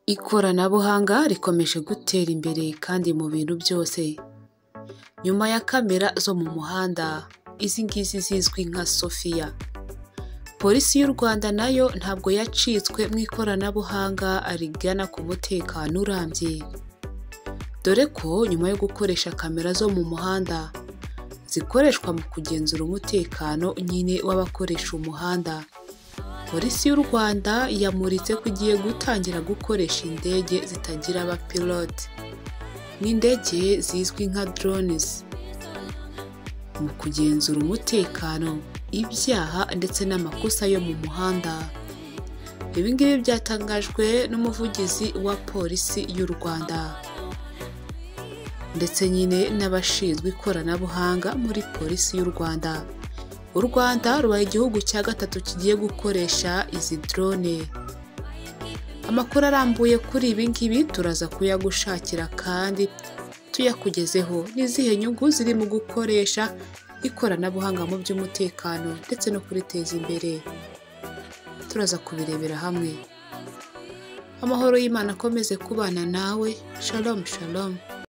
Ikoranabuhanga rikomeje gutera imbere kandi mu bintu byose. Nyuma ya kamera zo mu muhanda, izi ngizi zizwi nka Sofiya. Polisi y'u Rwanda nayo ntabwo yacitswe mu ikoranabuhanga rigana ku mutekano urambye. Dore ko nyuma yo gukoresha kamera zo mu muhanda, zikoreshwa mu kugenzura umutekano nyine w'abakoresha umuhanda. Polisi y'u Rwanda yamuritse ko igiye gutangira gukoresha indege zitagira abapilote. Ni indege zizwi nka drones. Mu kugenzura umutekano, ibyaha ndetse n'amakosa yo mu muhanda. Ibi ngibi byatangajwe n'umuvugizi wa polisi y'u Rwanda ndetse nyine n'abashinzwe ikoranabuhanga muri polisi y'u Rwanda. U Rwanda rubaye igihugu cya gatatu kigiye gukoresha izi drone. Amakuru arambuye kuri ibi ngibi turaza kuyagushakira kandi tuyakugezeho. Ni izihe nyungu ziri mu gukoresha ikoranabuhanga mu by'umutekano ndetse no kuriteza imbere? Turaza kubirebera hamwe. Amahoro y'Imana akomeze kubana nawe. Shalom shalom.